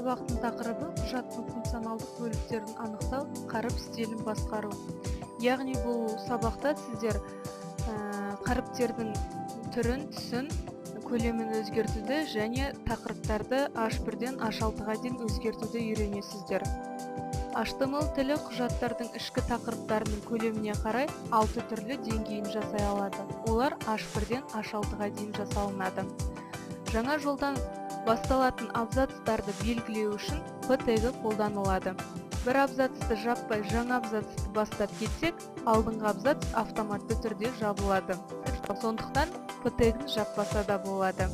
Сабақтың тақырыбы: құжаттың функционалдық бөліктерін анықтау, қаріп стилін басқару. Яғни бұл сабақта сіздер қаріптердің түрін, түсін, көлемін өзгертуді және тақырыптарды H1-ден H6-ға дейін өзгертуді үйренесіздер. HTML тілі құжаттардың ішкі тақырыптарының көлеміне қарай 6 түрлі деңгейін жасай алады. Олар H1-ден H6-ға дейін жасалынады. Жаңа жолдан басталатын абзацтарды белгілеу үшін P тегі қолданылады. Бір абзацты жаппай жаңа абзацты бастап кетсек, алдыңғы абзац автоматты түрде жабылады. Сондықтан P тегін жаппаса да болады.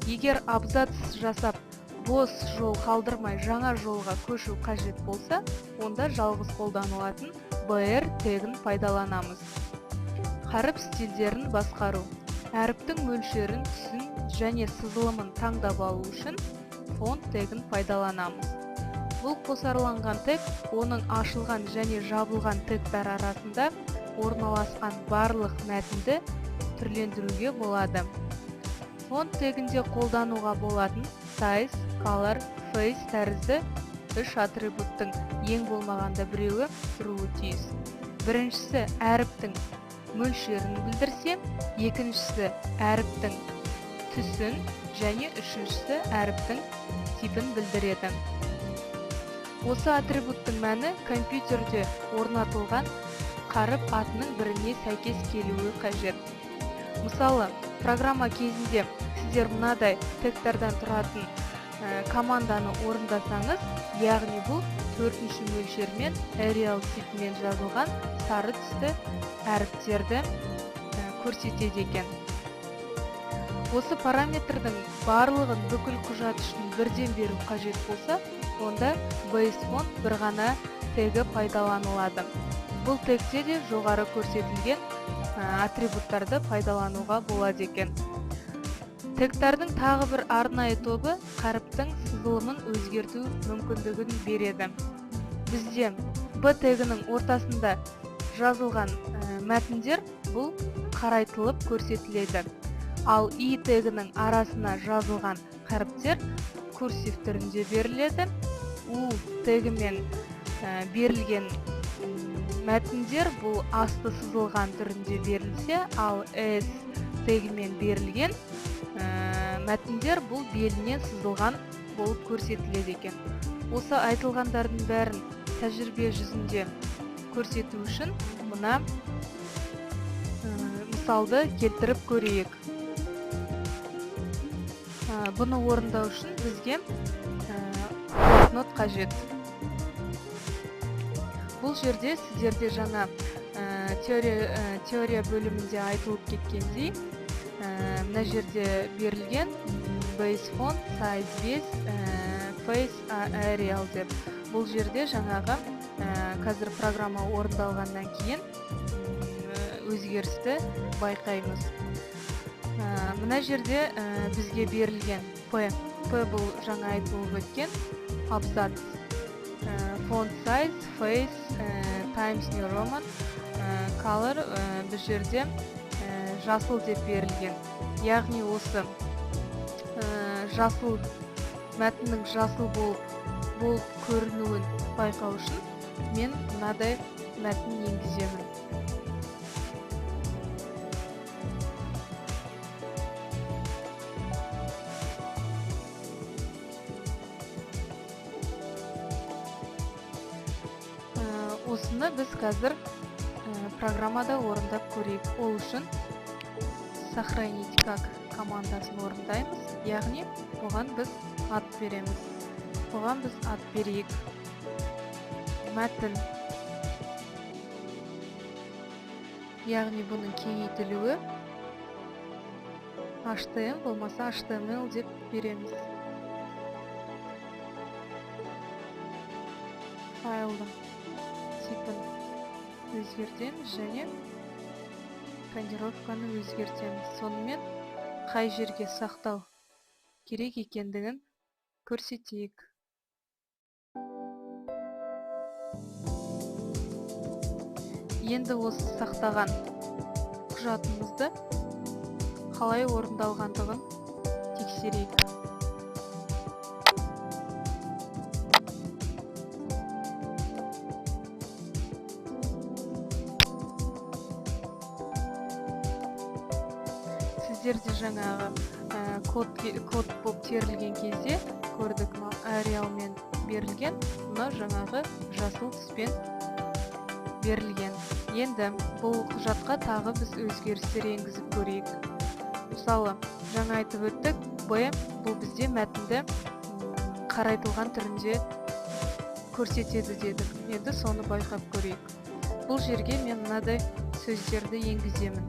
Егер абзац жасап бос жол қалдырмай жаңа жолға көшу қажет болса, онда жалғыз қолданылатын BR тегін пайдаланамыз. Қаріп стильдерін басқару. Әріптің мөлшерін, түсін және сызылымын таңдап алу үшін фонт тегін пайдаланамыз. Бұл қосарланған тег оның ашылған және жабылған тегтар арасында орналасқан барлық мәтінді түрлендіруге болады. Фонт тегінде қолдануға болатын size, color, face тәрізді үш атрибуттың ең болмағанда біреуі тұруы тиіс. Біріншісі әріптің мөлшерін білдірсе, екіншісі әріптің түсін және үшіншісі әріптің типін білдіреді. Осы атрибуттың мәні компьютерде орнатылған қаріп атының біріне сәйкес келуі қажет. Мысалы, программа кезінде сіздер мынадай тегтардан тұратын команданы орындасаңыз, яғни бұл төртінші мөлшермен Arial типімен жазылған сары түсті әріптерді көрсетеді екен. Осы параметрдің барлығын бүкіл құжат үшін бірден беру қажет болса, онда base font бір ғана тегі пайдаланылады. Бұл тегте де жоғары көрсетілген атрибуттарды пайдалануға болады екен. Тегтардың тағы бір арнайы тобы қаріптің сызылымын өзгерту мүмкіндігін береді. Бізде B тегінің ортасында жазылған мәтіндер бұл қарайтылып көрсетіледі. Ал I тегінің арасына жазылған қаріптер курсив түрінде беріледі. U тегімен берілген мәтіндер бұл асты сызылған түрінде берілсе, ал S тегімен берілген мәтіндер бұл белінен сызылған болып көрсетіледі екен. Осы айтылғандардың бәрін тәжірибе жүзінде көрсету үшін мына мысалды келтіріп көрейік. Бұны орындау үшін бізге блокнот қажет. Бұл жерде сіздерде жаңа теория бөлімінде айтылып кеткендей, мына жерде берілген base font, size 5, face Arial деп. Бұл жерде жаңағы қазір программа орындалғаннан кейін өзгерісті байқаймыз. Мына жерде бізге берілген P, P бұл жаңа айтылып өткен абзац. Font size, face, Times New Roman, color бұл жерде жасыл деп берілген. Яғни осы жасыл мәтіннің жасыл болып көрінуін байқау үшін мен мынадай мәтін енгіземін. Осыны біз қазір программада орындап көрейік. Ол үшін сохранить как командасын орындаймыз, яғни оған біз ат береміз. Оған біз ат берейік. Мәтін. Яғни бұның кеңейтілуі HTML болмаса HTML деп береміз. Файлдың типін өзгертеміз және кодировканы өзгертеміз. Сонымен қай жерге сақтау керек екендігін көрсетейік. Енді осы сақтаған құжатымызды қалай орындалғандығын тексерейік. Біздерде жаңағы код болып терілген кезде көрдік, мынау Arialмен берілген, мынау жаңағы жасыл түспен берілген. Енді бұл құжатқа тағы біз өзгерістер енгізіп көрейік. Мысалы, жаңа айтып өттік, Б бұл бізде мәтінді қарайтылған түрінде көрсетеді дедік. Енді соны байқап көрейік. Бұл жерге мен мынадай сөздерді енгіземін.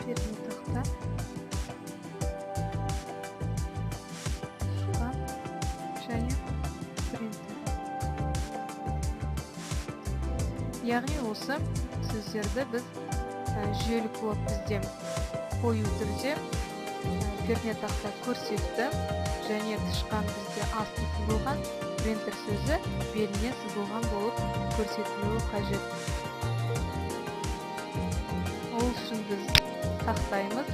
Пернетақта, тышқан және принтер. Яғни осы сөздерді біз жүйелік блок бізде қою түрде пернетақта көрсетті, және тышқан бізде асты сызылған, принтер сөзі беліне сызылған болып көрсетілуі қажет. Ол үшін біз сақтаймыз.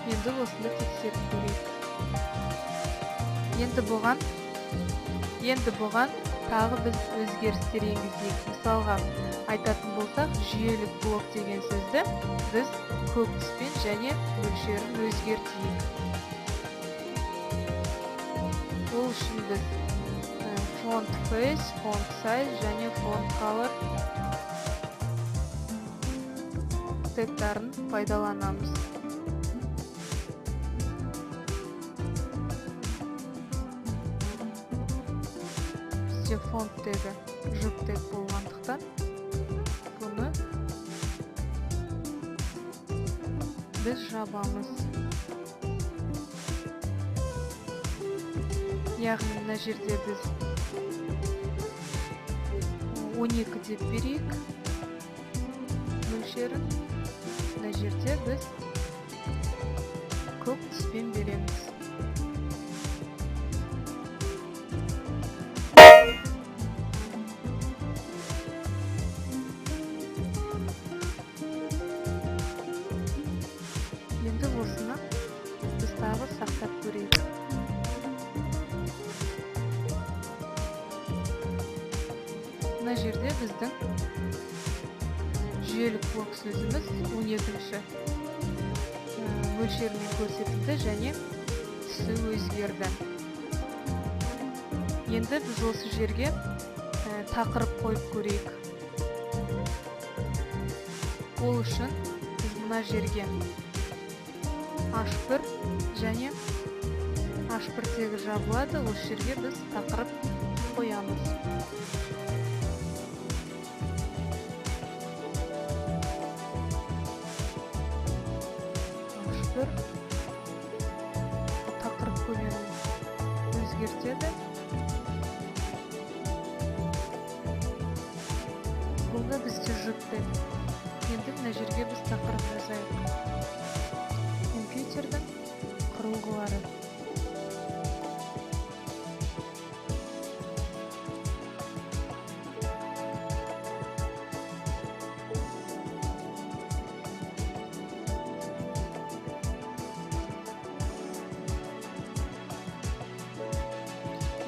Енді осыны тексеріп көрейік. Енді бұған тағы біз өзгерістер енгізейік. Мысалға айтатын болсақ, жүйелік блок деген сөзді біз көк түспен және мөлшерін өзгертейік. Ол үшін біз font face, font size және font color тегтарын пайдаланамыз. Бізде фонт тегі жұп тег болғандықтан бұны біз жабамыз. Яғни мына жерде біз 12 деп берейік мөлшерін. Мына жерде біз көк түспен береміз. Енді осыны біз тағы сақтап көрейік. Мына жерде біздің жүйелік блок сөзіміз 12-ші мөлшермен көрсетілді және түсі өзгерді. Енді біз осы жерге тақырып қойып көрейік. Ол үшін біз мына жерге H1 және H1 тегі жабылады, осы жерге біз тақырып қоямыз. H1 тақырып көлемін өзгертеді. Бұл да бізде жұп тег. Енді мына жерге біз тақырып жазайық. Компьютердің құрылғылары.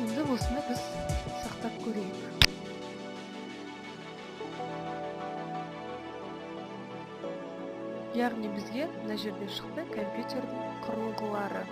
Енді осыны біз сақтап көрейік. Яғни бізге мына жерде шықты компьютердің құрылғылары.